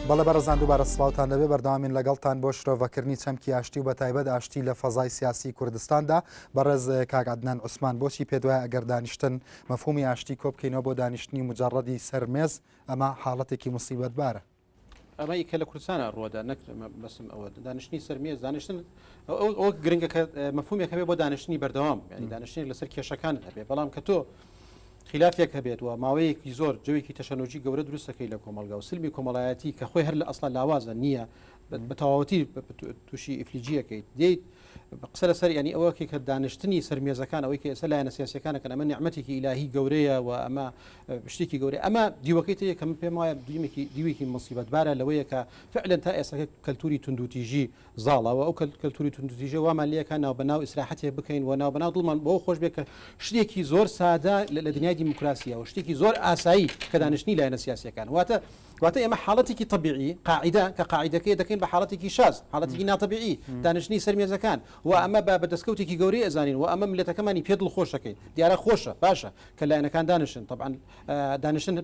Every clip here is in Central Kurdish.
بەڵێ بەڕێزان دووبارە سڵاوتان لەبێ بەردەوامین لەگەڵتان بۆ شرۆڤەکردنی چەمکی ئاشتی و بەتایبەت ئاشتی لە فەزای سیاسی کوردستاندا بەڕێز کاک عەدنان عوسمان بۆچی پێت وایە ئەگەر دانیشتن مەفهومی ئاشتی کۆ بکەینەوە بۆ دانیشتنی مجەڕەدی سەر مێز ئەمە حاڵەتێکی موسیبەتبارە؟ ئەمەی کە لە کوردستانە ڕووەدا نەک بەسم ئەوە دانیشتنی سەر مێز دانیشتن ئەو گرنگە کە مەفهومێک هەبێ بۆ دانیشتنی بەردەوام یعنی دانیشتنێک لەسەر کێشەکان هەبێ بەڵام کە تۆ خلافێک هەبێت و ماوەیەکی زۆر جەوێکی تەشەنوجی گەورە دروستەکەی لە کۆمەڵگا و سلمی کۆمەڵایەتی کە خۆی هەر لە ئەسڵا لاوازە نییە بە تەواوەتی تووشی ئیفلیجیەکەیت دێیت قسە لەسەر ینی ئەوە کە دانیشتنی سەر مێزەکان ئەوەی کە ئێستا لایەنە سیاسەکانەکەن ئەمە نیعمەتێکی ئیلاهی گەورەیە و ئەمە شتێکی گەورەیە ئەمە دیوەکەی ترە کە من پێم وایە دیمێکی دیوێکی مصیبەتبارە لەوەیە کە فعلا تا ئێستا کەلتوری توندوتیژی زاڵە و ئەو کەلتوری توندوتیژە وامان لێکا ناو بەناو ئیسراحەتێک بکەین و ناو بەناو دڵمان بۆ خۆش بێت کە شتێکی زۆر سادە لە دنیای دیموکراسیەوە شتێکی زۆر ئاسایی کە دانیشتنی لایەنە سیاسیەکان واتە واتە ئێمە حاڵەتێکی تەبیعی، قاعیدە، کە قاعیدەکەی دەکەین بە حاڵەتێکی شاز، حاڵەتێکی ناتەبیعی، دانیشتنی سەر مێزەکان، و ئەمە بە بە دەستکەوتێکی گەورەی ئەزانین و ئەمە میللەتەکەمانی پێ دڵخۆش ئەکەین. دیارە خۆشە، باشە کە لایەنەکان دانیشن، تەبعەن دانیشتن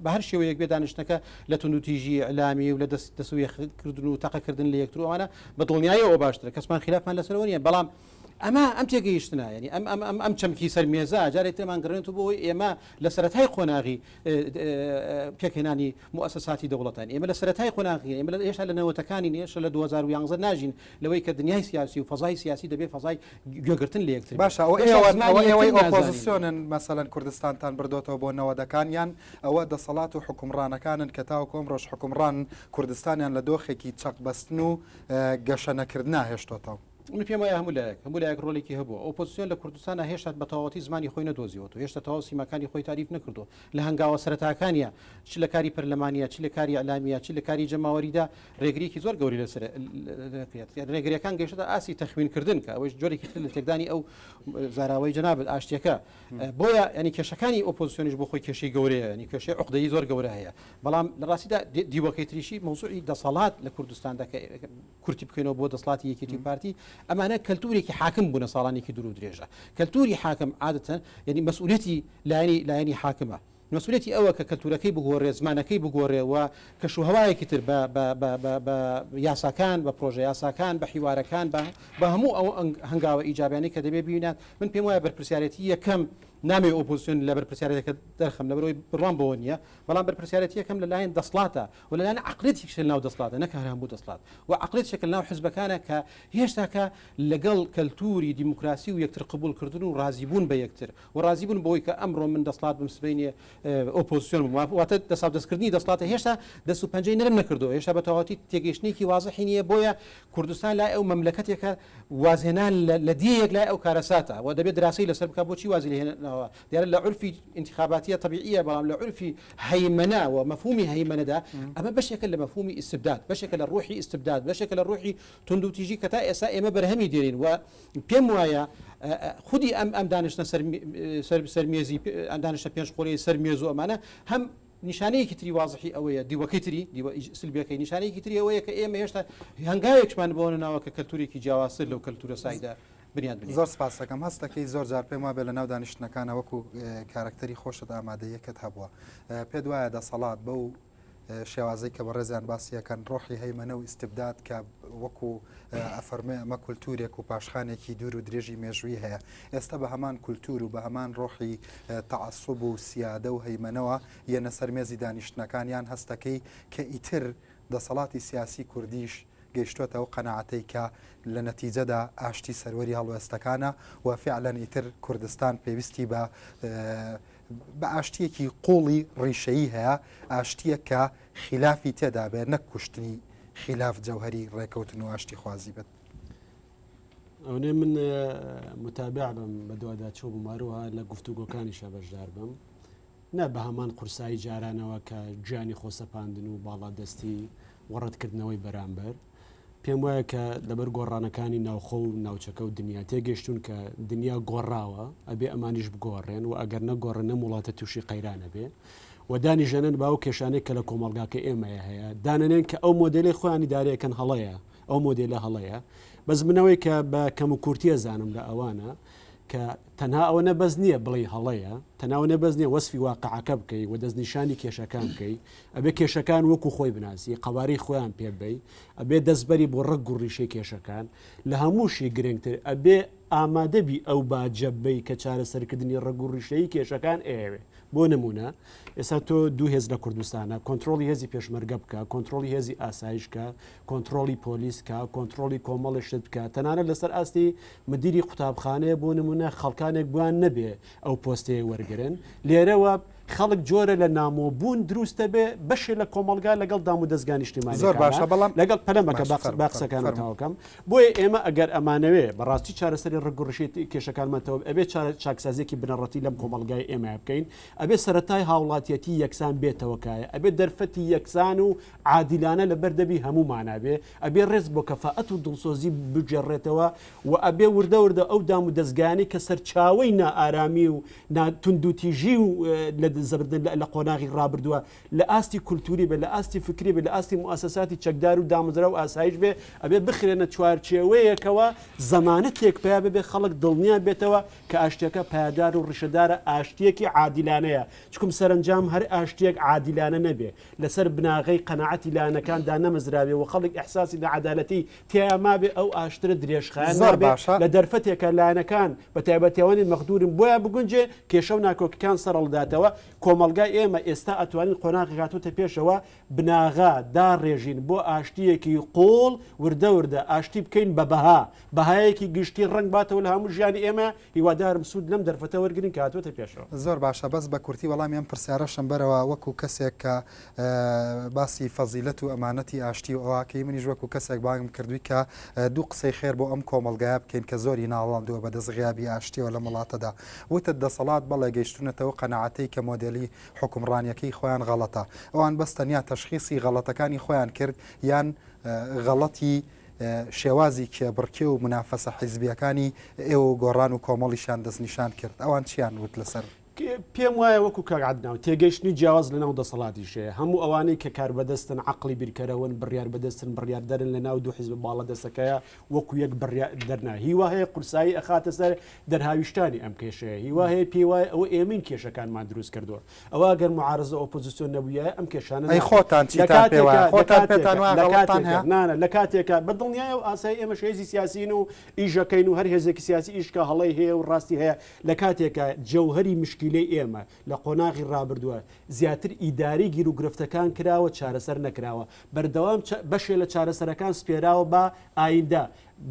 بە هەر شێوەیەک بێ دانیشتنەکە لە توندوتیژی ئیعلامی و لە دەست دەسویەخکردن و تەقەکردن لە یەکتر و ئەوانە بە دڵنیاییەوە باشترە، کەسمان خیلافمان لەسەرەوە نییە، بەڵام ئەمە ئەم تێگەیشتنە یانی ئەم ئەم ئەم ئەم چەمکی سەر مێزە جارێک ترمان گەڕێنێتەوە بۆ ئەوەی ئێمە لە سەرەتای قۆناغی پێکهێنانی موئەسەساتی دەوڵەتان ئێمە لە سەرەتای قۆناغی ئێمە هێشتا لە نەوەتەکانی هێشتا لە 2011 ناژین لەوەی کە دنیای سیاسی و فەزای سیاسی دەبێ فەزای گوێگرتن لە یەکتر باشە ئەوە ئێوە ئەوە ئێوەی ئۆپۆزیسیۆنن مەسەلەن کوردستانتان بردۆتەوە بۆ نەوەدەکان یان ئەوە دەسەڵات و حوکمڕانەکانن کە تاوەکو ئەمڕۆش حوکمڕانن کوردستانیان لە دۆخێکی چەقبەستن و گەشە نەکردنا هێشتۆتەوە؟ من پێم وایە هەموو لایەک هەموو لایەک ڕۆلێکی هەبووە. ئۆپۆزسیۆن لە کوردستانا هێشتا بە تەواوەتی زمانی خۆی نەدۆزیوەتەوە، هێشتا تەواو سیماکانی خۆی تاریف نەکردووە. لە هەنگاوە سەرەتاکانیا چ لە کاری پەرلەمانیا، چ لە کاری ئیعلامیا، چ لە کاری جەماوەریدا ڕێگرییەکی زۆر گەورەی لەسەر دەکرێت. ڕێگرییەکان گەیشتۆتە ئاستی تەخوینکردن کە ئەوەیش جۆرێکی تر لە تێکدانی ئەو زاراوەی جەنابت ئاشتییەکە. بۆیە یانی کێشەکانی ئۆپۆزسیۆنیش بۆ خۆی کێشەی گەورەیە، یانی کێشەی عوقدەیی زۆر گەورە هەیە. بەڵام لە ڕاستیدا دیوەکەی تریشی مەوزوعی دەسەڵات لە کوردستاندا کە کورتی بکەینەوە بۆ دەسڵاتی یەکێتی و پارتی ئەمانە کەلتورێکی حاکم بوونە ساڵانێکی دوور و درێژە کەلتوری حاکم عادەتەن یعنی مەسئولیەتی لایەنی لایەنی حاکمە مەسئولیەتی ئەوە کە کەلتورەکەی بگۆڕێ زمانەکەی بگۆڕێ و کەش و هەوایەکی تر بە بە بە بە بە یاساکان بە پرۆژە یاساکان بە حیوارەکان بە بە هەموو ئەو هەنگاوە ئیجابیانەی کە دەبێ بینات من پێم وایە بەرپرسیارێتی یەکەم نامەوێ ئۆپۆزیسیۆن لە بەرپرسیارێتەکە دەرخەم لەبەرئەوەی بڕوام بەوە نییە بەڵام بەرپرسیارێتی یەکەم لەلایەن دەسڵاتە و لەلایەن عەقڵیەتێکیش لەناو دەسڵاتە نەک هەر هەموو دەسڵات و عەقڵیەتێکە لەناو حزبەکانە کە هێشتاکە لەگەڵ کەلتوری دیموکراسی و یەکتر قبوڵکردن و ڕازیبوون بە یەکتر و ڕازیبوون بەوەی کە ئەمڕۆ من دەسڵات بم سبەینێ ئۆپۆزسیۆن بم واتە دەساودەستکردنی دەسڵاتە هێشتا دەست و پەنجەی نەرم نەکردەوە هێشتا بە تەواوەتی تێگەیشتنێکی وازحی نییە بۆیە کوردستان لای ئەو مەملەکەتێکە وازهێنان لە دێیەک لای ئەو کارەساتە و دەبێت دراسەی لەسەر بکات بۆچی وازی لێ هێناوە دیارە لە عورفی ئینتیخاباتیە تەبیعیە بەڵام لە عورفی هەیمەنە و مەفهومی هەیمەنەدا ئەمە بەشێکە لە مەفهومی ئیستبداد بەشێکە لە ڕوحی ئیستبداد بەشێکە لە ڕوحی توندوتیژی کە تا ئێستا ئێمە بەرهەمی دێنین و پێم وایە خودی ئەم ئەم دانیشتنە سەر سەر سەر مێزی ئەم دانیشتە پێنج قۆڵی سەر مێز و ئەمانە هەم نیشانەیەکی تری وازحی ئەوەیە دیوەکەی تری دیوە سلبیەکەی نیشانەیەکی تری ئەوەیە کە ئێمە هێشتا هەنگاوێکشمان بۆ نەناوە کە کەلتورێکی جیاوازتر لەو کەلتورە سایدە بنیات بنێین. زۆر سپاست دەکەم. هەست دەکەی زۆر جار پێم وابێ لە ناو دانیشتنەکانا وەکو کارەکتەری خۆشت ئامادەییەکەت هەبووە. پێت وایە دەسەڵات بەو شێوازەی کە بەڕێزیان باسی ئەکەن ڕۆحی هەیمەنە و ئیستبداد کە وەکو ئەفەرموێ ئەمە کولتوورێک و پاشخانێکی دوور و درێژی مێژووی هەیە ئێستا بە هەمان کولتوور و بە هەمان ڕۆحی تەعەسوب و سیادە و هەیمەنەوە یەنە سەر مێزی دانیشتنەکان یان هەستەکەی کە ئیتر دەسەڵاتی سیاسی کوردیش گەیشتۆتە ئەو قەناعەتەی کە لە نەتیجەدا ئاشتی سەروەری هەڵوێستەکانە و فیعلەن ئیتر کوردستان پێویستی بە بە ئاشتییەکی قووڵی ڕیشەیی هەیە، ئاشتییەک کە خیلافی تێدا بێ نەک کوشتنی خیلاف جەوهەری ڕێکەوتن و ئاشتیخوازی بێت. ئەونەی من متابع بم بەدواداچوو بم هەروەها لە گفتوگۆکانیشا بەشدار بم نا بە هەمان قورسایی جارانەوە کە گیانی خۆسەپاندن و باڵادەستی و ڕەتکردنەوەی بەرامبەر پێم وایە کە لەبەر گۆڕانەکانی ناوخۆ و ناوچەکە و دنیا تێگەشتون کە دنیا گۆڕاوە ئەبێ ئەمانیش بگۆڕێن و ئەگەر نەگۆڕێن نەم وڵاتە تووشی قەیرانە بێ و دانیژەنن باو کێشانێک کە لە کۆمەڵگاکە ئێمەیە هەیە دانەنێن کە ئەو مۆدلەی خۆیانی دارەکەن هەڵەیە ئەو مۆدلە هەڵەیە بەس منەوەی کە بە کەم و کورتیە زانم لە ئەوانە کە. تەنها ئەوەنە بەس نییە بڵێی هەڵەیە، تەنها ئەوەنە بەس نییە وەسفی واقعەکە بکەی و دەستنیشانی کێشەکان بکەی، ئەبێ کێشەکان وەکو خۆی بناسی، قەوارەی خۆیان پێ ببەی، ئەبێ دەستبەری بۆ ڕەگ و ڕیشەی کێشەکان، لە هەمووشی گرنگتر ئەبێ ئامادە بی ئەو باجە بەی کە چارەسەرکردنی ڕەگ و ڕیشەیی کێشەکان ئەیەوێ. بۆ نموونە ئێستا تۆ دوو هێز لە کوردستانە کۆنترۆڵی هێزی پێشمەرگە بکە، کۆنترۆڵی هێزی ئاسایش کە، کۆنترۆڵی پۆلیس کا، کۆنترۆڵی کۆمەڵێ شت بکە، تەنانەت لەسەر ئاستی مدیری قوتابخانەیە بۆ نمونە خەڵکانێک بۆیان نەبێ ئەو پۆستەیە وەرگرن، لێرەوە خەڵک جۆرە لە نامۆبوون دروست دەبێ، بەشێ لە کۆمەڵگا لەگەڵ دامودەزگا زۆر نیشتیمانیەکانا باشە بەڵام لەگەڵ پەلە مەکە باشە با قسە فەرموو با فەرموو قسەکانم فەرموو. تەواو کەم. بۆیە ئێمە ئەگەر ئەمانەوێ بەڕاستی چارەسەری ڕەگ و ڕیشەی کێشەکانمان تەواو ئەبێ چارە چاکسازیەکی بنەڕەتی لەم کۆمەڵگای ئێمە بکەین، ئەبێ سەرەتای هاوڵاتیەتی یەکسان بێتەوە کایە، ئەبێ دەرفەتی یەکسان و عادیلانە لەبەر دەبی هەموومانا بێ، ئەبێ ڕێز بۆ کەفائەت و دڵسۆزی بگێڕرێتەوە و ئەبێ وردە وردە ئەو دام و دەزگایانەی کە سەرچاوەی نائارامی و نا توندوتیژی و لە زەبردن لە قۆناغی ڕابردووە لە ئاستی کولتووری بێ، لە ئاستی فکری بێ، لە ئاستی موئەسەساتی چەکدار و دامەزراو و ئاسایش بێ، ئەبێ بخرێنە چوارچێوەیەکەوە زەمانەتێک پەیا ببێ خەڵک دڵنیا بێتەوە کە ئاشتیەکە پایەدار و ڕیشەدارە، ئاشتیەکی عادیلانەیە، چکم سەرەنجام هەر ئاشتیەک عادیلانە نەبێ لەسەر بناغەی قەناعەتی لایەنەکان دانەمەزرابێ و خەڵک ئیحساسی ناعەدالەتی تیایا مابێ ئەو ئاشترە درێژخایەن زۆر نابێ باشە. لە دەرفەتێکا لایەنەکان بە تایبەتی ئەوانەی مەغدورن بۆیان بگونجێ کێشە و ناکۆکیکان سەرهەڵداتەوە کۆمەڵگای ئێمە ئێستا ئەتوانین قۆناغێک هاتۆتە پێشەوە بناغە داڕێژین بۆ ئاشتییەکی قووڵ وردە وردە ئاشتی بکەین بە بەها بەهایەکی گشتی ڕەنگ باتەوە لە هەموو ژیانی ئێمە هیوادارم سوود لەم دەرفەتە وەرگرین کە هاتووەتە پێشەوە. زۆر باشە بەس بە کورتی وەڵامی ئەم پرسیارەشم بەرەوە وەکو کەسێک کە باسی فەزیلەت و ئەمانەتی ئاشتی و ئەوە ئەکەی منیش وەکو کەسێک بانگم کردووی کە دوو قسەی خێر بۆ ئەم کۆمەڵگایە بکەین کە زۆری ناڵاندووە بەدەست غیابی ئاشتیەوە لەم وڵاتەدا وتت دەسەڵات بەڵێ گەیشتونەتەوە قەناعەتەی کە مۆدێلی حوکمڕانیەکەی خۆیان غەڵەتە ئەوان بەس تەنیا تەشخیسی غەڵەتەکانی خۆیان کرد یان غەڵەتی شێوازی کێبڕکێ و مونافەسە حیزبییەکانی ئێوە و گۆڕان و کۆمەڵیشیان دەستنیشان کرد، ئەوان چیان وت لەسەر؟ پێم وایە وەکو کاک عەدنان تێگەیشتنی جیاواز لەناو دەسەڵاتیش هەیە، هەموو ئەوانەی کە کاربەدەستن عەقڵی بیرکەرەوەن، بڕیاربەدەستن، بڕیاردەرن لەناو دوو حیزبە باڵادەستەکەیا وەکو یەک بڕیار دەرنا. هیوا هەیە قورسایی ئەخاتە سەر دەرهاویشتانی ئەم کێشەیە، هیوا هەیە پێی وایە ئەوە ئێمەین کێشەکانمان دروست کردووە. ئەوە گەر معارزە ئۆپۆزیسیۆن نەبوویایە ئەم کێشانە ئەی خۆتان چیتان پێ وایە؟ خۆتان پێتان وایە غەڵەتتان هەیە؟ نا نا لە کاتێکا بە دڵنیایەوە ئاسایی ئێمەش هێزی سیاسین و ئیشەکەین و هەر هێزێکی سیاسی ئیش کە هەڵەی هەیە و ڕاستی هەیە لە کاتێکا جەوهەری مشکیلەی ئێمە لە قۆناغی ڕابردووە زیاتر ئیداری گیروگرفتەکان کراوە چارەسەر نەکراوە بەردەوام بەشێ لە چارەسەرەکان سپێراوە بە ئایندە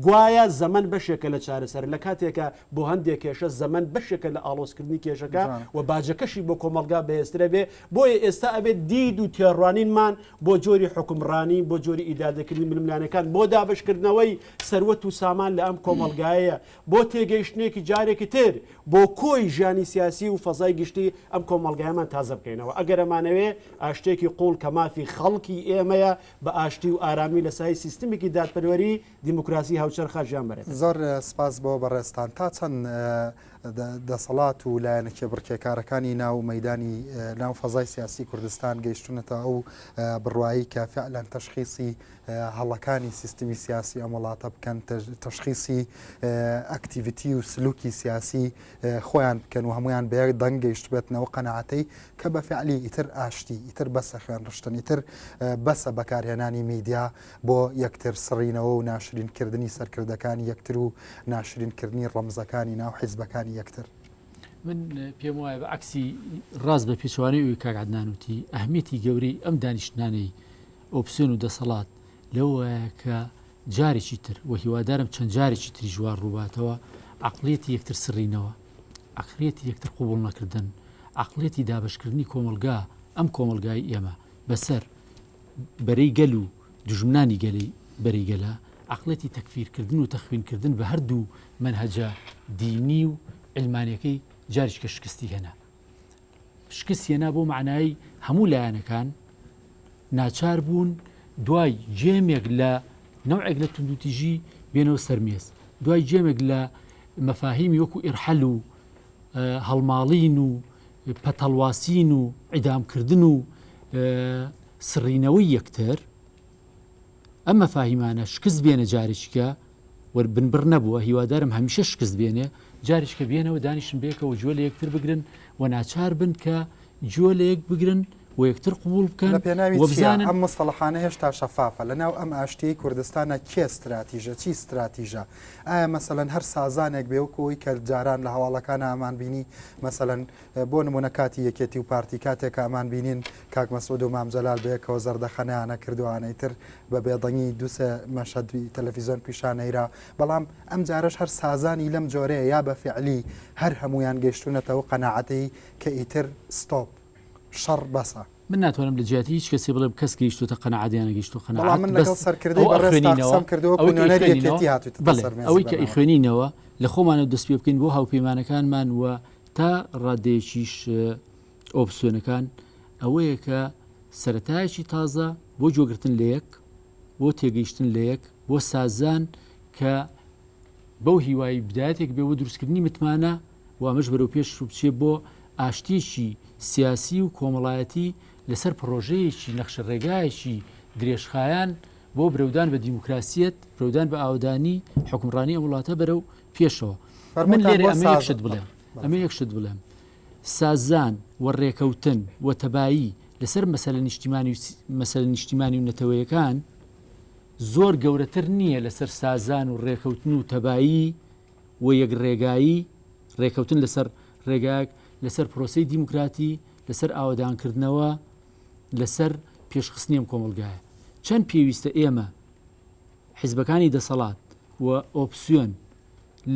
گوایە زەمەن بەشێکە لە چارەسەر، لە کاتێکا بۆ هەندێک کێشە زەمەن بەشێکە لە ئاڵۆزکردنی کێشەکە و باجەکەشی بۆ کۆمەڵگا بەهێزترە بێ، بۆیە ئێستا ئەبێت دید و تێڕوانینمان بۆ جۆری حوکمڕانی، بۆ جۆری ئیدادەکردنی ململانێکان، بۆ دابەشکردنەوەی سەروەت و سامان لە ئەم کۆمەڵگایەیە، بۆ تێگەیشتنێکی جارێکی تر بۆ کۆی ژیانی سیاسی و فەزای گشتی ئەم کۆمەڵگایەمان تازە بکەینەوە ئەگەر ئەمانەوێ ئاشتێکی قوڵ کە مافی خەڵکی ئێمەیە بە ئاشتی و ئارامی لە سایەی سیستمێکی دادپەروەری دیموکراسی هاوچەرخا ژیان بەرێت. زۆر سپاس بۆ بەڕێزتان. تا چەند دەسەڵات و لایەنە کێبڕکێکارەکانی ناو مەیدانی ناو فەزای سیاسی کوردستان گەیشتونەتە ئەو بڕوایی کە فعلەن تەشخیسی هەڵەکانی سیستمی سیاسی ئەم وڵاتە بکەن، تەشخیسی activity و سلوکی سیاسی خۆیان بکەن و هەمویان بە یەک دەنگ گەیشتبێتنەوە قەناعەتەی کە بە فعلی ئیتر ئاشتی، ئیتر بەسە خوێن ڕشتن، ئیتر بەسە بەکارهێنانی میدیا بۆ یەکتر سڕینەوە و ناشرینکردنی سەرکردەکانی یەکتر و ناشرینکردنی ڕەمزەکانی ناو حیزبەکانی یەکتر. من پێم وایە بە عەکسی ڕاست بە پێچەوانەی ئەوی کاک عەدنان وتی، ئەهمیەتی گەورەی ئەم دانیشتنانەی ئۆپسیۆن و دەسەڵات لەوەیە کە جارێکی تر و هیوادارم چەند جارێکی تریش وا ڕووباتەوە، عەقڵیەتی یەکتر سڕینەوە، عەقڵیەتی یەکتر قبوڵ نەکردن، عەقڵیەتی دابەشکردنی کۆمەڵگا، ئەم کۆمەڵگای ئێمە بەسەر بەرەی گەل و دوژمنانی گەلی بەرەی گەلە، عەقڵیەتی تەکفیرکردن و تەخوینکردن بە هەردوو مەنهەجە دینی و عیلمانیەکەی جارێکیکە شکستی هێنا. شکست هێنا بۆ مەعنای هەموو لایەنەکان ناچار بوون دوای گێمێک لە نەوعێک لە توندوتیژی بێنەوە سەر مێز، دوای گێمێک لە مەفاهیمی وەکو ئیرحەل و هەڵماڵین و پەتەڵواسین و عیدامکردن و سڕینەوەی یەکتر، ئەم مەفاهیمانە شکست بێنە جارێکیکە وەر بنبڕ نەبووە، هیوادارم هەمیشە شکست بێنێ. جاریش کە بێنەوە دانیشن بێکەوە گوێ لە یەکتر بگرن و ناچار بن کە گوێ لە یەک بگرن و یەکتر قبوڵ بکەن لە پێناوی و چیا بزانن ئەم مستەڵەحانە هێشتا شەفافە لە ناو ئەم ئاشتیەی کوردستانا کێ ستراتیژە چی ستراتیژە ئایا مەسەلەن هەر سازانێک بێ وەکو ئەوەی کە جاران لە هەواڵەکانا ئەمان بینی مەسەلەن بۆ نمونە کاتی یەکێتی و پارتی کاتێک کە ئەمان بینین کاک مەسعود و مام جەلال بەیەکەوە زەردەخەنەیان ئەکرد و ئەوانەی تر بە بێدەنگی دووسێ مەشهەدی تەلەفیزۆن پیشان ئەیرا بەڵام ئەم جارەش هەر سازانی لەم جۆرەیە یا بە فیعلی هەر هەموویان گەیشتونەتە ئەو قەناعەتەی کە ئیتر ستۆپ شەڕ بەسە. من ناتوانم لە جیاتی هیچ کەسێ بڵێم کەس گەیشتۆتە قەناعەت یان نەگەیشتۆ بەڵام قەناعەت من بەس لەگەڵ سەرکردەی ئەوە بەڕێزتا ئەخوێنینەوە قسەم کردووە وەکو ئەوەی کە نوێنەری ئەیخوێنینەوە یەکێتی هاتوویتەتە بەڵێ سەر مێزی ئەوەی کە بەرنامەکە. ئەیخوێنینەوە لە خۆمانەوە دەست پێ بکەین بۆ هاوپەیمانەکانمان و تا ڕادەیەکیش ئۆپسیۆنەکان ئەوەیە کە سەرەتایەکی تازە بۆ گوێگرتن لە یەک بۆ تێگەیشتن لە یەک بۆ سازان کە بەو هیوای بدایەتێک بێ بۆ دروستکردنی متمانە و ئەمەش بەرەو پێش بچێ بۆ ئاشتیەکی سیاسی و کۆمەڵایەتی لەسەر پڕۆژەیەکی نەخشە ڕێگایەکی درێژخایان بۆ برەودان بە دیموکراسیەت، برەودان بە ئاوەدانی، حوکمڕانی ئەم وڵاتە بەرەو پێشەوە. من فەرمووتان لێرە بۆ ئەمە یەک ساز شت بڵێم، ئەمە یەک شت بڵێم، سازان و ڕێکەوتن و تەبایی لەسەر مەسەلە نیشتیمانی و مەسەلە نیشتیمانی و نەتەوەیەکان زۆر گەورەتر نییە لەسەر سازان و ڕێکەوتن و تەبایی و یەک ڕێگایی، ڕێکەوتن لەسەر ڕێگایەک، لەسەر پرۆسەی دیموکراتی، لەسەر ئاوەدانکردنەوە، لەسەر پێشخستنی ئەم کۆمەڵگایە. چەند پێویستە ئێمە حیزبەکانی دەسەڵات و ئۆپسیۆن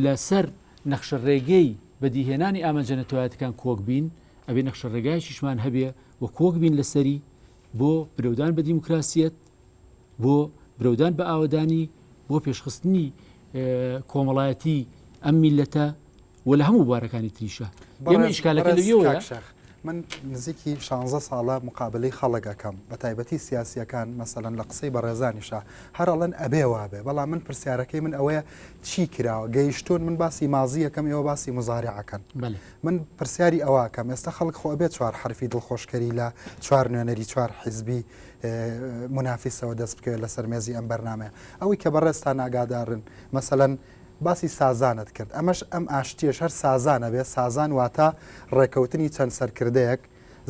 لەسەر نەخشە ڕێگەی بەدیهێنانی ئامانجە نەتەوایەتەکان کۆک بین، ئەبێ نەخشە ڕێگایەکیشمان هەبێ و کۆک بین لەسەری بۆ برەودان بە دیموکراسیەت، بۆ برەودان بە ئاوەدانی، بۆ پێشخستنی کۆمەڵایەتی ئەم میللەتە و لە هەموو بوارەکانی تریشا. ئێمە بەڕێز ئیشکالەکە بەڕێز لەوێوەیە. کاک شێخ من نزیکی شانزە ساڵە مقابلەی خەڵک ئەکەم بە تایبەتی سیاسیەکان مەسەلەن لە قسەی بەڕێزانیشا هەر ئەڵێن ئەبێ وابێ بەڵام من پرسیارەکەی من ئەوەیە چی کراوە گەیشتوون من باسی مازی ئەکەم ئێوە باسی مزارع ئەکەن بەلێ. من پرسیاری ئەوە ئەکەم ئێستا خەڵک خۆ ئەبێ چوار حەرفی دڵخۆشکەری لە چوار نوێنەری چوار حیزبی مونافیسەوە دەست بکەوێت لەسەر مێزی ئەم بەرنامەیە ئەوەی کە بەڕێزتان ئاگادارن مەسەلەن باسی سازانت کرد ئەمەش ئەم ئاشتیەش هەر سازانە بێ سازان واتە ڕێکەوتنی چەند سەرکردەیەک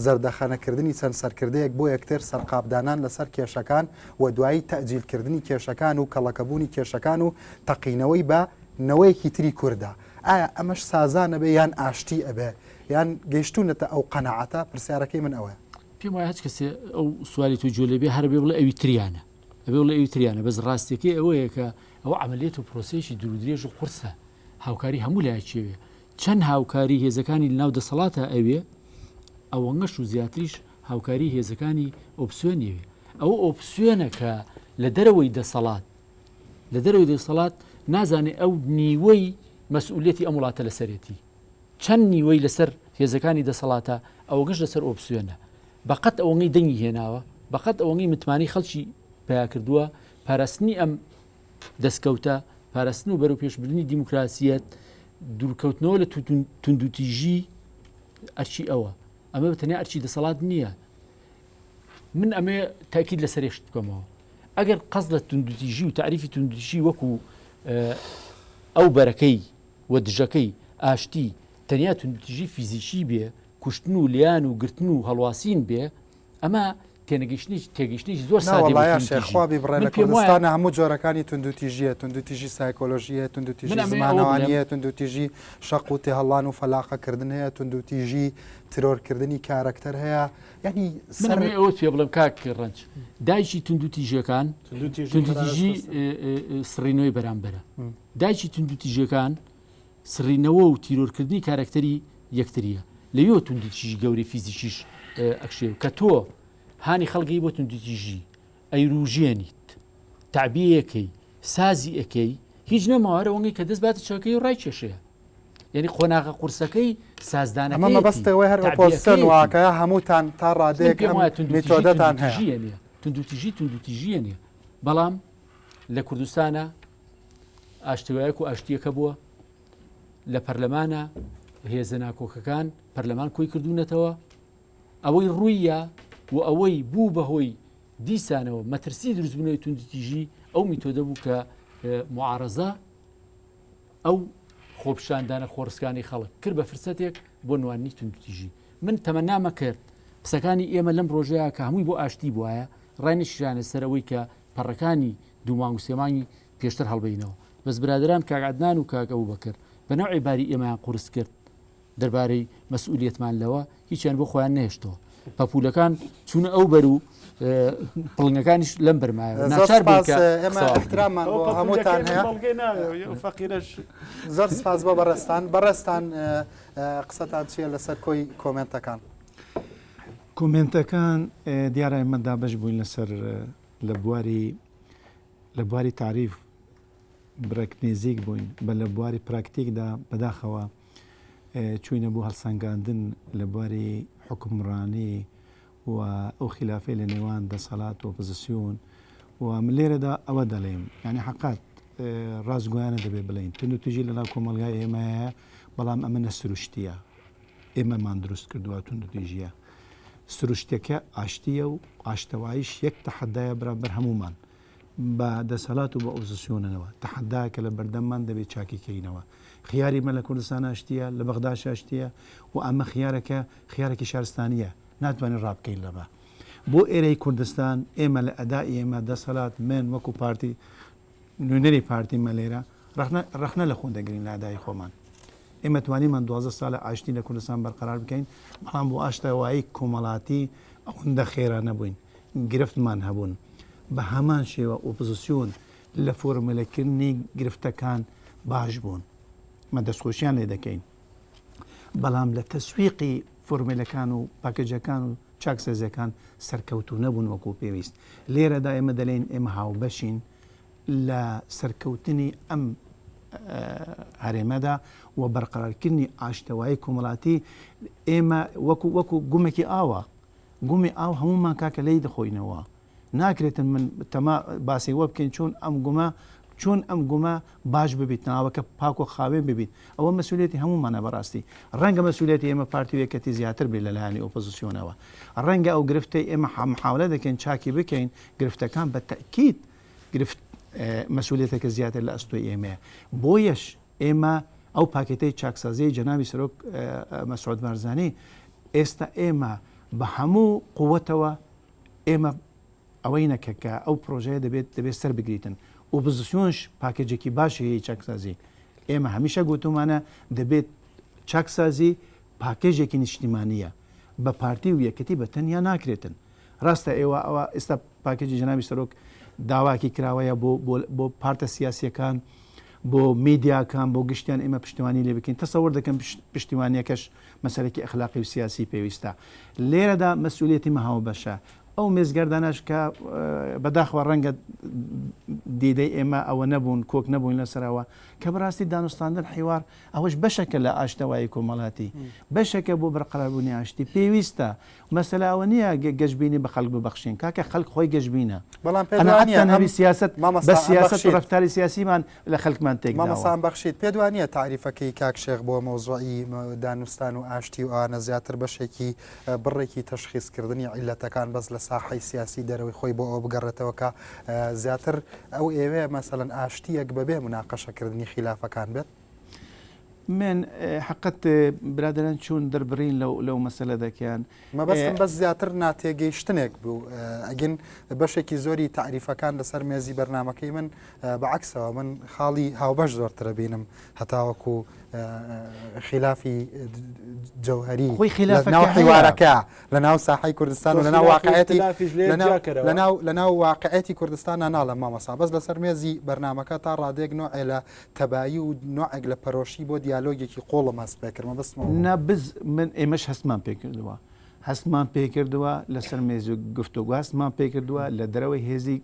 زەردەخەنەکردنی چەند سەرکردەیەک بۆ یەکتر سەرقاپدانان لەسەر کێشەکان و دوایی تەجیلکردنی کێشەکان و کەڵەکەبوونی کێشەکان و تەقینەوەی بە نەوەیەکی تری کوردە ئایا ئەمەش سازانە بێ یان ئاشتی ئەبێ یان گەیشتوونەتە ئەو قەناعەتە پرسیارەکەی من ئەوەیە. پێم وایە هەچ کەسێ ئەو سوالی تۆ گوێ لێ بێ هەر ئەبێ بڵێ ئەوی تریانە ئەبێ بڵێ ئەوی تریانە بەس ڕاستیەکەی ئەوەیە کە ئەوە عەمەلیەت و پرۆسەیەکی دوور و درێژ و قورسە هاوکاری هەموو لایەکی ئەوێ چەند هاوکاری هێزەکانی لەناو دەسەڵاتە ئەوێ ئەوەنگەش و زیاتریش هاوکاری هێزەکانی ئۆپسیۆنی ئەوێ ئەوە ئۆپسیۆنە کە لە دەرەوەی دەسەڵات لە دەرەوەی دەسەڵات نازانێ ئەو نیوەی مەسئولیەتی ئەم وڵاتە لەسەرێتی چەند نیوەی لەسەر هێزەکانی دەسەڵاتە ئەوەگەش لەسەر ئۆپسیۆنە بەقەت ئەوەنگەی دەنگی هێناوە بەقەت ئەوەنگەی متمانەی خەڵکی پیا کردووە پاراستنی ئەم دەستکەوتە پاراستن و بەرەوپێشبردنی دیموکراسیەت دوورکەوتنەوە لە توندوتیژی ئەرچی ئەوە ئەمە بە تەنیا ئەرچی دەسەڵات نییە من ئەمێ تاکید لەسەر یەک شت بکەمەوە ئەگەر قەز لە توندوتیژی و تعریفی توندوتیژی وەکو ئەو بەرەکەی و دژەکەی ئاشتی تەنیا توندوتیژی فیزیکی بێ، کوشتن و لێیان و گرتن و هەڵواسین بێ، ئەمە تێنەگەیشتنێکی تێگەیشتنێکی زۆر نا سادەیە بۆ وەڵا یا شێخ توندوتیژی. خوا بیبڕێ من لە پێم وایە کوردستانا هەموو جۆرەکانی توندوتیژی هەیە توندوتیژی سایکۆلۆژی هەیە من توندوتیژی ئەمەوێ ئەوە زمانەوانی بڵێم هەیە توندوتیژی شەق و تێهەڵان و فەلاقە کردن هەیە توندوتیژی ترۆرکردنی کارەکتەر هەیە یانی من سەر ئەمەوێ ئەوەت پێ بڵێم کاک ڕەنج دایکی توندوتیژیەکان توندوتیژی توندوتیژی پەراوێزخستن. ئێ، ئێ، ئێ، سڕینەوەی بەرامبەرە دایکی توندوتیژیەکان سڕینەوە و تیرۆرکردنی کارەکتەری یەکترییە. لەوێوە توندوتیژی گەورەی فیزیکیش ئەکشێ و کە تۆ هانی خەڵک ئەی بۆ توندوتیژی ئەیروژێنیت، تەعبیەیەکەی، سازی ئەکەی، هیچ نەماوە هەر ئەوەنگەی کە دەست باتە چەکەی و ڕایکێشێ. یعنی قۆناغە قورسەکەی ئەمە مەبەستە سازدانەکەیەتی، ئەوەی هەر ئۆپۆزسیۆن تەعبیەکەیەتی. واکە هەمووتان تا من ڕادەیەک پێم ئەم وایە توندوتیژی میتۆدەتان هەیە. توندوتیژییە نییە، توندوتیژی توندوتیژییە نییە، بەڵام لە کوردستانا ئاشتەوایەک و ئاشتیەکە بووە لە پەرلەمانە هێزە ناکۆکەکان پەرلەمان کۆی کردوونەتەوە ئەوەی ڕوویە و ئەوەی بوو بەهۆی دیسانەوە مەترسی دروستبوونەوەی توندتیژی ئەو میتۆدە بوو کە معارەزە ئەو خۆپیشاندانە خۆڕسکانەی خەڵک کرد بە فرسەتێک بۆ نواندنی توندوتیژی. من تەمەنامە کرد قسەکانی ئێمە لەم ڕۆژەیا کە هەمووی بۆ ئاشتی بوایە ڕاینەکیشانە سەر ئەوەی کە پەڕەکانی دوو مانگ و سێ مانگی پێشتر هەڵبەینەوە. بەس برادەران کاک عەدنان و کاک ئەبوبەکر بە نەوعێ باری ئێمەیان قورس کرد دەربارەی مەسئولیەتمان لەوە هیچیان بۆ خۆیان نەهێشتەوە. پەپوولەکان چوونە ئەو بەر و پڵنگەکانیش لەم بەر مایەوە. زۆر ناچار بووین سپاس کە ئێمە قسە وا بکەین. ئیحتراممان ئەوە بۆ هەمووتان پەپوولەکەی من هەیە. بەڵگەی ناوێ ئەو فەقیرەش. زۆر سپاس بۆ بەڕێزتان. بەڕێزتان قسەتان چییە لەسەر کۆی کۆمێنتەکان؟ کۆمێنتەکان دیارە ئێمە دابەش بووین لەسەر لە بواری لە بواری تاریف بڕێک نێزیک بووین بە لە بواری پراکتیکدا بەداخەوە چووینە بۆ هەڵسەنگاندن لە بواری حوکمڕانی و ئەو خیلافەی لە نێوان دەسەڵات و ئۆپۆزسیۆن و من لێرەدا ئەوە دەڵێم یانی حەقات ڕاستگۆیانە دەبێ بڵێین توندوتیژی لەناو کۆمەڵگای ئێمە هەیە بەڵام ئەمە نە سروشتیە ئێمەمان دروست کردووە توندوتیژیە سروشتەکە ئاشتیە و ئاشتەواییش یەک تەحەدایە بەرامبەر هەموومان بە دەسەلات و بە ئۆپزسیۆنەوە تەحەدایەکە لە بەردەممان دەبێت چاکی کەینەوە. خیاری مە لە کوردستان ئاشتییە، لە بەغداش ئاشتییە و ئەمە خیارەکە خیارێکی شارستانییە ناتوانین ڕابکەین لەمە. بۆ ئێرەی کوردستان ئێمە لە ئەدائی ئێمە دەسەلات من وەکو پارتی نوێنەری پارتی مە لێرە ڕەخنە ڕەخنە لە خۆ دەگرین لە ئەدای خۆمان. ئێمە توانیمان 12 سالە ئاشتی لە کوردستان بەرقەرار بکەین بەڵام بۆ ئاشتەوایی کۆمەڵاتی ئەوەندە خێرا نەبووین. گرفتمان هەبوون، بە هەمان شێوە ئۆپۆزسیۆن لە فۆرمەلەکردنی گرفتەکان باش بوون، ئمە دەستخۆشیان لێ دەکەین، بەڵام لە تەسویقی فۆرمێلەکان و پاکێجەکان و چاکسازیەکان سەرکەوتوو نەبوون وەکو پێویست. لێرەدا ئێمە دەلێین ئێمە هاوبەشین لە سەرکەوتنی ئەم هەرێمەدا و بەرقەرارکردنی ئاشتەوایی کۆمەڵاتی ئێمە وەکو وەکو گومێکی ئاوە گومی ئاو هەموومان کاکە لێی دەخۆینەوە ناکرێتن من تەما باسی وە بکەین چۆن ئەم گومە چۆن ئەم گومە باش ببیت ناوەکە پاک و خاوێن ببیت ئەوە مەسوولێتی هەموومانە بەڕاستی ڕەنگە مەسوولێتی ئێمە پارتی و یەکەتی زیاتر بێت لەلایەنی ئۆپۆزیسیۆنەوە ڕەنگە ئەو گرفتەی ئێمە محاولە دەکەین چاکی بکەین گرفتەکان بە تەئکید گرفت مەسوولێتەکە زیاتر لە ئەستۆی ئێمەیە بۆیەش ئێمە ئەو پاکێتەی چاکسازیی جەنابی سەرۆک مەسعود بارزانی ئێستا ئێمە بە هەموو قوتەوە ئێمە ئەوەی نەکە کە ئەو پرۆژەیە دەبێت دەبێت سەر بگریتن ئۆپۆزیسیۆنش پاکێجێکی باشی هەیە چاکسازی ئێمە هەمیشە گوتومانە دەبێت چاکسازی پاکێجێکی نیشتیمانییە بە پارتی و یەکێتی بە تەنیا ناکرێتن ڕاستە ئێوە ئەوە ئێستا پاکێجی جەنابی سەرۆک داواکی کراوەیە بۆ بۆ پارتە سیاسیەکان بۆ میدیاکان بۆ گشتیان ئێمە پشتیوانی لێ بکەین تەسەوەر دەکەم پشتیوانیەکەش مەسەلەکی ئەخلاقی و سیاسی پێویستە لێرەدا مەسئولیەتی مە هاوبەشە ئەو مێزگەردانەش کە بەداخەوە ڕەنگە دیدەی ئێمە ئەوە نەبوون کۆک نەبووین لەسەرەوە کە بەڕاستی دانوستاندن حیوار ئەوەش بەشەکە لە ئاشتەوایی کۆمەڵاتی بەشەکە بۆ بەرقەراربوونی ئاشتی پێویستە مەسەلە ئەوە نییە گەشبینی بە خەڵک ببەخشین کاکە خەڵک خۆی گەشبینە بەڵام پێت وا نییە قەناعەتتان ئەم هەبی سیاسەت بە مامۆستا سیاسەت و ئەمبەخشید ڕەفتاری سیاسیمان لە خەلکمان تێک داوە. مامۆستا ئەمبەخشید پێت وا نییە تاریفەکەی کاک شێخ بۆ مەوزوعی دانوستان و ئاشتی و ئەوانە زیاتر بەشێکی بڕێکی تەشخیسکردنی عیللەتەکان بەس لە ساحەی سیاسی دەرەوەی خۆی بۆ ئەوە بگەڕێتەوە کە زیاتر ئەو ئێوەیە مەسەلەن ئاشتییەک بەبێ موناقەشەکردنی خیلافەکان بێت؟ من حقت برادەران چوون دەربڕین لەو لەو مەسەلە دەکەن. مەبەستم بەس زیاتر ناتێگەیشتنێک بوو ئەگین بەشێکی زۆری تاریفەکان لەسەر مێزی بەرنمەکەی من بە عەکسەوە من خاڵی هاوبەش زۆرترە بینم هەتاوەکو خلافی جەوهری خۆی خلافەکە ناو هەیە. حیوارەکە لە ناو ساحەی کوردستان و تۆ لە ناو خلافی واقعەتی اختلافیش لێ لە ناو جیاکەرەوە. لە ناو لە ناو واقعەتی کوردستان ناڵێم مامۆستا بەس لەسەر مێزی بەرنمەکە تا ڕادەیەک نوعێ لە تەبایی و نوعێک لە پەرۆشی بۆ دیالۆگێکی قوڵم هەست پێکرد مەبەستم ئەوە بوو. نا بز من ئێمەش هەستمان پێکردووە هەستمان پێکردووە لەسەر مێزی گفتوگۆ هەستمان پێکردووە لە دەرەوەی هێزی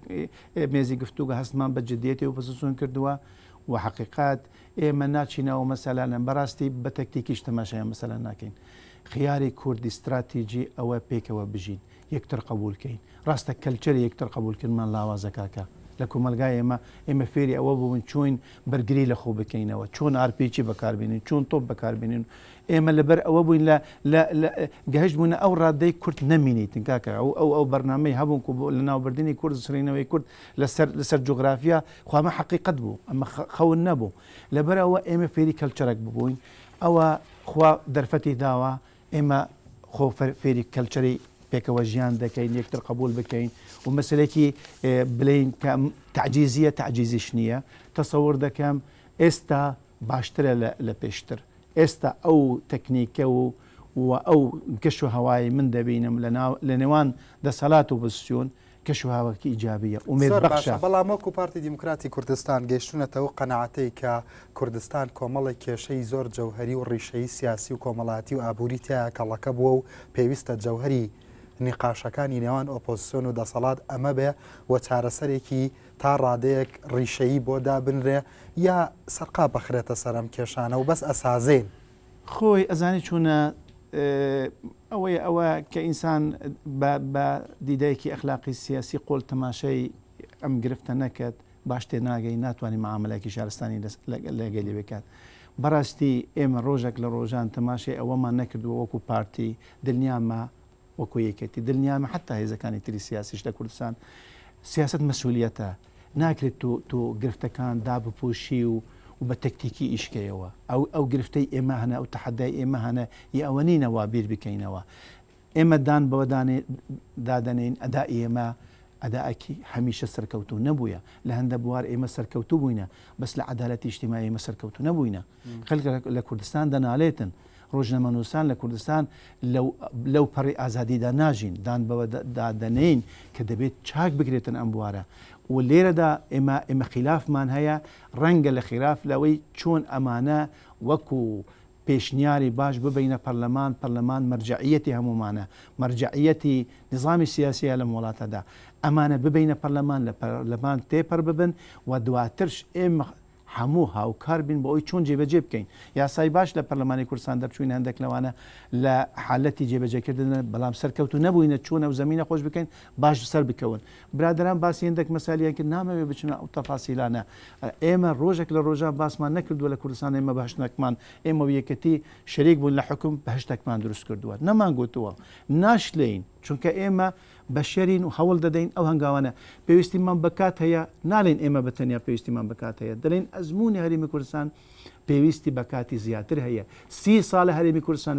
مێزی گفتوگۆ هەستمان بە جدیەتی ئۆپۆزسیۆن کردووە و حەقیقەت ئێمە ناچینە ئەو مەسەلانە بەڕاستی بە تەکتیکیش تەماشای ئەم مەسەلە ناکەین خیاری کوردی ستراتیجی ئەوە پێکەوە بژین یەکتر قبول کەین ڕاستە کەلچەری یەکتر قبولکردمان لاوازە کاکە. لە کۆمەلگای ئێمە ئێمە فێری ئەوە بوون چۆین بەرگری لە خۆ بکەینەوە چۆن ئارپیچی بەکاربێنین چۆن تۆپ بەکاربێنین ئێمە لەبەر ئەوە بووین لە لە لە گەهشت بوونە ئەو ڕادەی کورد نەمینیتن کاکە ئەو ئەو ئەو بەرنامەی هەبوون کو بۆ لەناوبردنی کورد سڕینەوەی کورد لەسەر لەسەر جوگرافیا خۆ ئەمە حەقیقەت بوو ئەمە خەون نەبوو لەبەر ئەوە ئێمە فێری culture ێک ببووین ئەوە خوا دەرفەتی داوە ئێمە خۆ فێری culture ی پێکەوە ژیان دەکەین یەکتر قبول بکەین و مەسلێکی بلین کە تعجیزیە تعجیزیش نییە تەسەور دەکەم ئێستا باشترە لە پێشتر ئێستا ئەو تەکنیکە و و ئەو کەش و هەوای من دەبینم لە نێوان دەسەلات و ئۆپۆزسیۆن کەش و هەواکی ئیجابیە ئومێد زۆر باشە بەخشە. بەڵام وەکو پارتی دیموکراتی کوردستان گەیشتونەتە ئەو قەناعەتەی کە کوردستان کۆمەڵێک کێشەی زۆر جەوهەری و ڕیشەیی سیاسی و کۆمەڵایەتی و ئابووری تیایا کەڵەکە بووە و پێویستە جەوهەری نیقاشەکانی نێوان ئۆپۆزسیۆن و دەسەڵات ئەمە بێ و چارەسەرێکی تا ڕادەیەک ڕیشەیی بۆ دابنرێ یا سەرقاپ بخرێتە سەر ئەم کێشانە و بەس ئەسازێین. خۆی ئەزانی چۆنە ئەوەیە ئەوە کە ئینسان بە بە دیدایەکی ئەخلاقی سیاسی قۆل تەماشای ئەم گرفتە نەکەت باش تێناگەی ناتوانانی معاملەکی شارستانی لەگەلی بکات بەڕاستی ئێمە ڕۆژێک لە ڕۆژان تەماشای ئەوەمان نەکردووە وەکو پارتی دڵنیامە وەکو یەکێتی دلنیامە حەتا هێزەکانی تری سیاسیش لە کوردستان سیاسەت مەسولیەتە ناکرێت تۆ تۆ گرفتەکان دابپۆشی و و بە تەکتیکی ئیشکەیەوە ئەو ئەو گرفتەی ئێمە هەنە ئەو تەحەدای ئێمە هەنە ی ئەوە نینە وا بیر بکەینەوە ئێمە دان بەوە دانێ دادەنێین ئەدائی ئێمە ئەدائەکی هەمیشە سەرکەوتوو نەبوویە لە هەندە بوار ئێمە سەرکەوتوو بووینە بەس لە عەدالەتی ئیجتیماعی ئێمە سەرکەوتوو نەبووینە خەلک لە کوردستان دەنالێتن ڕۆژنامەنووسان لە کوردستان لەو پەڕی ئازادیدا ناژین، دان بەوە دا دەنێین کە دەبێت چاک بکرێتن ئەم بوارە و لێرەدا ئێمە ئێمە خیلافمان هەیە، ڕەنگە لە خیلاف لەوەی چۆن ئەمانە وەکو پێشنیاری باش ببەینە پەرلەمان، پەرلەمان مەرجەعیەتی هەموومانە، مەرجەعیەتی نیزامی سیاسیە لەم وڵاتەدا، ئەمانە ببەینە پەرلەمان، لە پەرلەمان تێپەر ببن و دواترش ئێمە هەموو هاوکار بین بۆ ئەوەی چۆن جێبەجێ بکەین. یاسای باش لە پەرلەمانی کوردستان دەرچووین هەندێک لەوانە لە حالەتی جێبەجێکردن بەڵام سەرکەوتوو نەبووینە چۆن ئەو زەمینە خۆش بکەین باش سەر بکەون. برادەران باسی هەندێک مەسالیان کرد نامەوێ بچمە ئەو تەفاسیلانە. ئێمە ڕۆژێک لە ڕۆژان باسمان نەکردووە لە کوردستان ئێمە بەهەشتەکمان ئێمە و یەکێتی شەریک بوون لە حوکم بەهەشتەکمان دروست کردووە نەمانگوتووە ناشلێین چونکە ئێمە بەشەرین و هەوڵ دەدەین ئەو هەنگاوانە پێویستیمان بە کات هەیە، ناڵێین ئێمە بە تەنیا پێویستیمان بە کات هەیە، دەڵێین ئەزموونی هەرێمی کوردستان پێویستی بە کاتی زیاتر هەیە، سی ساڵە هەرێمی کوردستان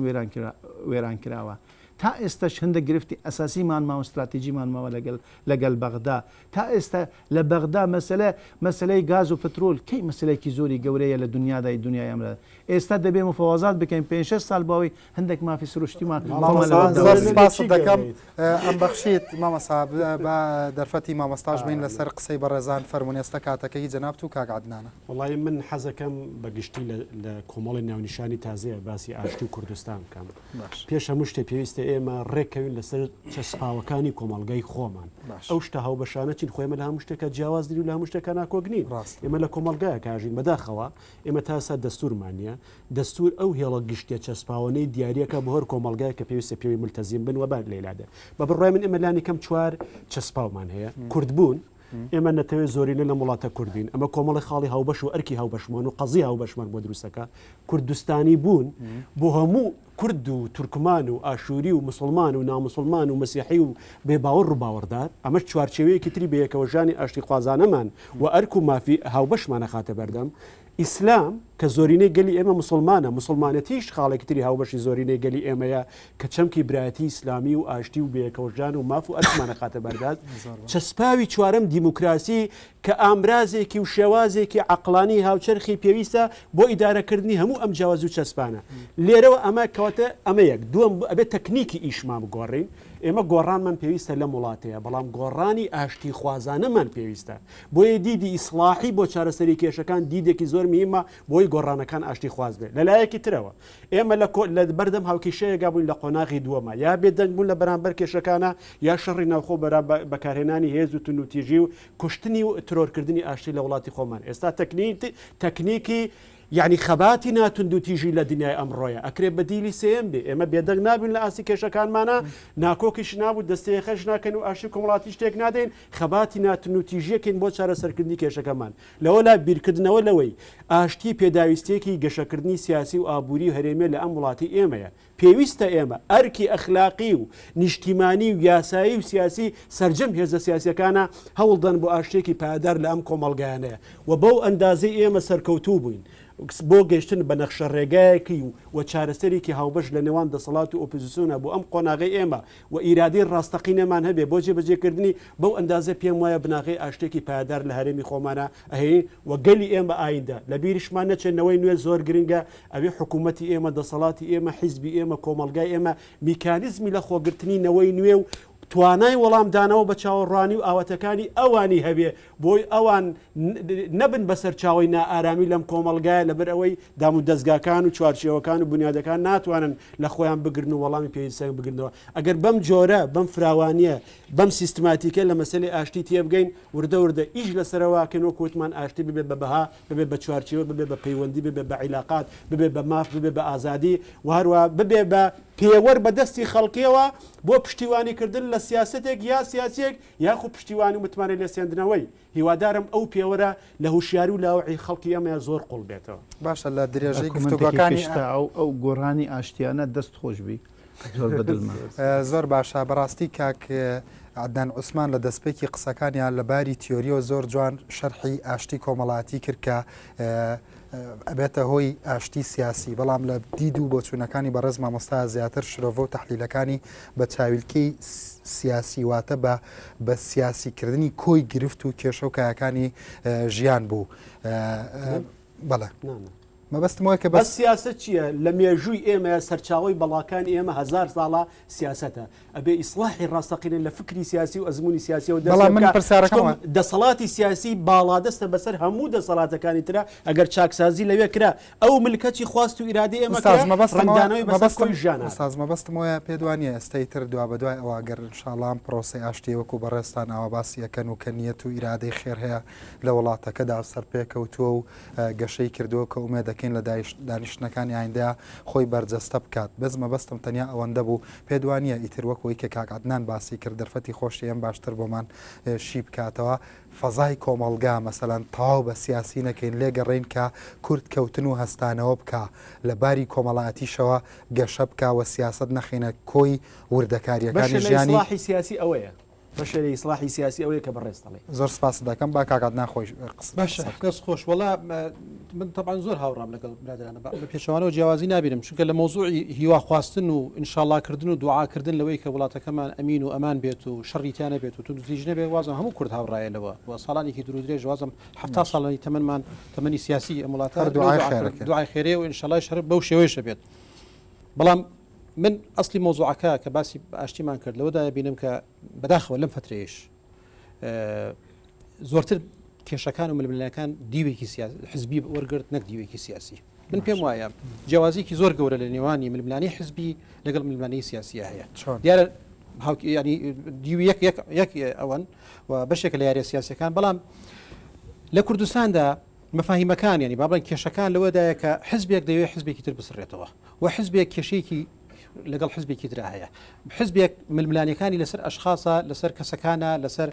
وێران کراوە، تا ئێستاش هەندێک گرفتی ئەساسیمان ماوە، ستراتیجیمان ماوە لەگەڵ لەگەڵ بەغدا، تا ئێستا لە بەغدا مەسەلە مەسەلەی گاز و پترۆل کەی مەسەلەیەکی زۆری گەورەیە لە دنیادا دنیای ئەمرا ئێستا دەبێ مفاوەزات بکەین پێنج شەش ساڵ بۆ ئەوەی هەندێک مافی سروشتیمان خۆمان لە مامۆستا بەغدا زۆر وەربگرین. سپاست دەکەم ئەمبەخشیت مامۆستا با دەرفەتی مامۆستاش بین لەسەر قسەی بەڕێزان فەرموون ئێستا کاتەکە هی جەنابت و کاک عەدنانە. وەڵایی من حەزەکەم بە گشتی لە کۆمەڵی ناونیشانی تازەیە باسی ئاشتی و کوردستان بکەم. پێش هەموو شتێ پێویستە ئێمە ڕێککەوین لەسەر چەسپاوەکانی کۆمەڵگای خۆمان. ئەو شتە هاوبەشانە چین خۆ ئێمە لە هەموو شتێکا جیاواز نین و لە هەموو شتێکا ناکۆک نین. ئێمە لە کۆمەڵگایەکا ژین بەداخەوە ئێمە تا ئێستا دەستوورمان نییە. دەستوور ئەو هێڵە گشتیە چەسپاوانەی دیاریەکا بۆ هەر کۆمەڵگایەک کە پێویستە پێوەی مولتەزیم بن و با لێی لادەن. بە بڕوای من ئێمە لانی کەم چوار چەسپاومان هەیە، کوردبوون، ئێمە نەتەوەی زۆرینە لەم وڵاتە کوردین، ئەمە کۆمەڵی خاڵی هاوبەش و ئەرکی هاوبەشمان و قەزیی هاوبەشمان بۆ دروستەکا. کوردستانی بوون بۆ هەموو کورد و تورکمان و ئاشووری و مسوڵمان و ناموسوڵمان و مەسیحی و بێباوەڕ و باوەڕدار، ئەمەش چوارچێوەیەکی تری بەیەکەوەژیانی ئاشتیخوازانەمان و ئەرک و مافی هاوبەشمان ئەخاتە بەردەم. ئیسلام، کە زۆرینەی گەلی ئێمە موسڵمانە، موسڵمانێتیش خاڵێکی تری هاوبەشی زۆرینەی گەلی ئێمەیە کە چەمکی برایەتی ئیسلامی و ئاشتی و بەیەکەوەژیان و ماف و ئەرکمان ئەخاتە بەردەست. چەسپاوی چوارەم دیموکراسی کە ئامرازێکی و شێوازێکی عەقڵانی هاوچەرخی پێویستە بۆ ئیدارەکردنی هەموو ئەم جیاوازی و چەسپانە. لێرەوە ئەمە کەواتە ئەمە یەک. دووەم ئەبێت تەکنیکی ئیشمان بگۆڕین. ئێمە گۆڕانمان پێویستە لەم وڵاتەیە، بەڵام گۆڕانی ئاشتیخوازانەمان پێویستە. بۆیە دیدی ئیسڵاحی بۆ چارەسەری کێشەکان دیدێکی زۆر مهمە بۆی گۆڕانەکان ئاشتیخواز بێت. لە لایەکی ترەوە ئێمە لە لە بەردەم هاوکیشەیەکا بووین لە قۆناغی دووەما، یا بێدەنگ بوون لە بەرامبەر کێشەکانا یا شەڕی ناوخۆ بەرا بەکارهێنانی هێز و توندوتیژی و کوشتنی و ترۆرکردنی ئاشتی لە وڵاتی خۆمان. ئێستا تەکنیکی. یەعنی خەباتی ناتوندوتیژی لە دنیای ئەمڕۆیە ئەکرێ بەدیلی سێیەم بێ. ئێمە بێدەنگ نابین لە ئاستی کێشەکانمانا، ناکۆکیش نابوو، دەستەیەخەش ناکەین و ئاشتی کۆمەڵاتیش تێک نادەین، خەباتی ناتوندوتیژیەکەین بۆ چارەسەرکردنی کێشەکەمان. لەوەلا بیرکردنەوە لەوەی ئاشتی پێداویستیەکی گەشەکردنی سیاسی و ئابووری و هەرێمیە لە ئەم وڵاتی ئێمەیە. پێویستە ئێمە ئەرکی ئەخلاقی و نیشتیمانی و یاسایی و سیاسی سەرجەم هێزە سیاسیەکانە هەوڵدەن بۆ ئاشتیەکی پایەدار لە ئەم کۆمەڵگایانەیە و بەو ئەندازەی ئێمە سەرکەوتوو بووین بۆ گەشتن بە نەخشە ڕێگایەکی و و چارەسەرێکی هاوبەش لە نێوان دەسەڵات و ئۆپۆزیسیۆنە بۆ ئەم قۆناغەی ئێمە و ئیرادەی ڕاستەقینەمان هەبێ بۆ جێبەجێکردنی بەو ئەندازە پێم وایە بناغەی ئاشتێکی پایەدار لە هەرێمی خۆمانە ئەهێنین و گەلی ئێمە ئایندە لە بیریشمان نەچێت نەوەی نوێ زۆر گرنگە ئەوێ حکوومەتی ئێمە دەسەڵاتی ئێمە حیزبی ئێمە کۆمەڵگای ئێمە میکانیزمی لە خۆگرتنی نەوەی نوێ و توانای وەڵامدانەوە بە چاوەڕوانی و ئاواتەکانی ئەوانی هەبێ بۆی ئەوان نەبن بە سەرچاوەی نائارامی لەم کۆمەڵگایە لەبەر ئەوەی دام و دەزگاکان و چوارچێوەکان و بنیادەکان ناتوانن لە خۆیان بگرن و وەڵامی پێویستیان بگرنەوە ئەگەر بەم جۆرە بەم فراوانیە بەم سیستماتیکە لە مەسەلەی ئاشتی تێبگەین وردە وردە ئیش لەسەرەوە کەین وەک وتمان ئاشتی ببێت بە بەها ببێت بە چوارچێوە ببێت بە پەیوەندی ببێت بە عیلاقات ببێت بە ماف ببێت بە ئازادی و هەروە ببێت بە پێوەر بە دەستی خەڵکیەوە بۆ پشتیوانیکردن لە سیاسەتێک یا سیاسیەک یاخو پشتیوانی و متمانەی لێسەندنەوەی. هیوادارم ئەو پێوەرە لە هوشیاری و لاوعی خەڵکی ئێمەیا زۆر قوڵ بێتەوە. باشە لە درێژەی گفتوگۆکانی ئا. ئەو ئەو گۆڕانی ئاشتیانە دەست خۆش بی زۆر بە دڵمە. زۆر باشە بەڕاستی کاک عەدنان عوسمان لە دەستپێکی قسەکانیا لە باری تیۆریەوە زۆر جوان شەرحی ئاشتی کۆمەڵایەتی کرد کە ئەبێتە هۆی ئاشتی سیاسی، بەڵام لە دید و بۆچوونەکانی بەڕێز مامۆستا زیاتر شرۆڤە و تەحلیلەکانی بە چاویلکەی سیاسی واتە بە بە سیاسیکردنی کۆی گرفت و کێشە و کایەکانی ژیان بوو. بەڵێ مەبەستم وایە کە بەس سیاسەت چییە؟ لە مێژووی ئێمە سەرچاوەی بەڵاکانی ئێمە هەزار ساڵە سیاسەتە. ئەبێ ئیسڵاحی ڕاستەقینە لە فکری سیاسی و ئەزموونی سیاسیەوە دەست بەڵام پێ من بکا، پرسیارەکەم چونکە وە. دەسەڵاتی سیاسی باڵادەستە بەسەر هەموو دەسەڵاتەکانی ترا، ئەگەر چاکسازی لەوێ کرا، ئەو ملکەچی خواست و ئیرادەی ئێمە ئوستاز کرا، مەبەستم ئەوە ڕەنگدانەوەی بەسەر مەبەستم کۆی ژیان هات. ئوستاز مەبەستم ئەوەیە پێت وا نییە ئێستا ئیتر دوابەدوای ئەوە گەر ئینشاڵڵا ئەم پرۆسەی ئاشتییە وەکوو بەڕێزتان ئاوا باسی ئەکەن و کە نیەت و ئیرادەی خێر هەیە لە وڵاتەکەدا سەرپێکەوتووە و گەشەی کردووە کە ئومێد دەکەین لە دانیشتنەکانی ئایندەیا خۆی بەرجەستە بکات بەس مەبەستم تەنیا ئەوەندە بوو پێت وا نییە ئیتر وەک ئەوەی کە کاک عەدنان باسی کرد دەرفەتی خۆشی ئەم باشتر بۆمان شی بکاتەوە فەزای کۆمەڵگا مەسەلەن تەواو بە سیاسی نەکەین لێگەڕێین کە کورد کەوتن و هەستانەوە بکا لە باری کۆمەڵایەتیشەوە گەشە بکا وە سیاسەت نەخەینە کۆی وردەکاریەکانی بەشێ لە ژیانی ئیسڵاحی سیاسی ئەوەیە. بەشێ لە ئیسڵاحی سیاسی ئەوەیە کە بەڕێز دەڵێی. زۆر سپاست دەکەم با کاک عەدنان خۆی قسە باشە بکات. دەست خۆش وەڵا من تەبعەن زۆر هاوڕام لەگەڵ برادەرانە بە پێچەوانەوە جیاوازی نابینم چونکە لە مەوزوعی هیوا خواستن و ئینشاڵڵا کردن و دوعا کردن لەوەی کە وڵاتەکەمان ئەمین و ئەمان بێت و شەڕی تیا نەبێت و توندوتیژ نەبێت وازم هەموو کورد هاوڕایە لەوە و ساڵانێکی دوور و درێژ وازم 70 ساڵانی تەمەنمان تەمەنی سیاسی ئەم وڵاتە هەر لەو دوعای دوعا خێرەکەین. دوعای خێرەیە و ئینشاڵڵایش هەر بەو شێوەیەشە بێت بەڵام من ئەسلی مەوزوعەکە کە باسی ئاشتیمان کرد لەوەدایە بینم کە بەداخەوە لەم فترەیەش زۆرتر کێشەکان و ململانەکان دیوێکی حزبی وەرگرت نەک دیوێکی سیاسی من پێم وایە جیاوازیکی زۆر گەورە لە نێوانی ململانی حزبی لەگەڵ ململانی سیاسیە هەیە دیارە ینی دیو یەک یەک یەک ئەوەن و بەشێکە لە یاریە سیاسەکان بەڵام لە کوردستاندا مەفاهیمەکان یانی با بڵێن کێشەکان لەوەدایە کە حزبێک دەیەوێت حزبێکی تر بسڕێتەوە و حزبێک کێشەیەکی لەگەڵ حزبێکی ترا هەیە حزبێک ململانەکانی لەسەر ئەشخاصە لەسەر کەسەکانە لەسەر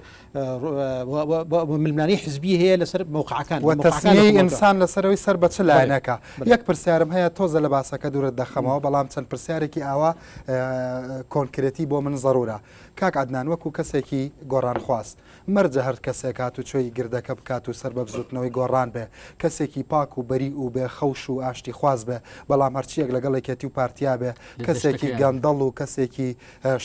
ململانی حزبی هەیە لەسەر موقعەکان تەسمیەی ئینسان لەسەرەوەی سەر بە چ لایەنەکە یەک پرسیارم هەیە تۆزە لە باسەکە دوورت دەخەمەوە بەڵام چەند پرسیارێکی ئاوا کۆنکرێتی بۆ من زەرورە کاک عەدنان وەکو کەسێکی گۆڕانخواز مەرجە هەر کەسێک هاتوچۆی گردەکە بکات و سەر بە بزوتنەوەی گۆڕان بێ، کەسێکی پاک و بەریئ و بێ خەوش و ئاشتیخواز بێ، بەڵام هەرچیەک لەگەڵ یەکێتی و پارتیا بێ، لە کەسێکی دەشتەکەیا بێ. گەندەڵ و کەسێکی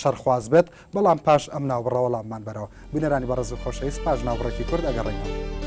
شەڕخواز بێت، بەڵام پاش ئەم ناوبڕە وەڵاممان بەرەوە. بینەرانی بەڕێز و خۆشەویست پاش ناوبڕێکی کورت ئەگەڕێینەوە.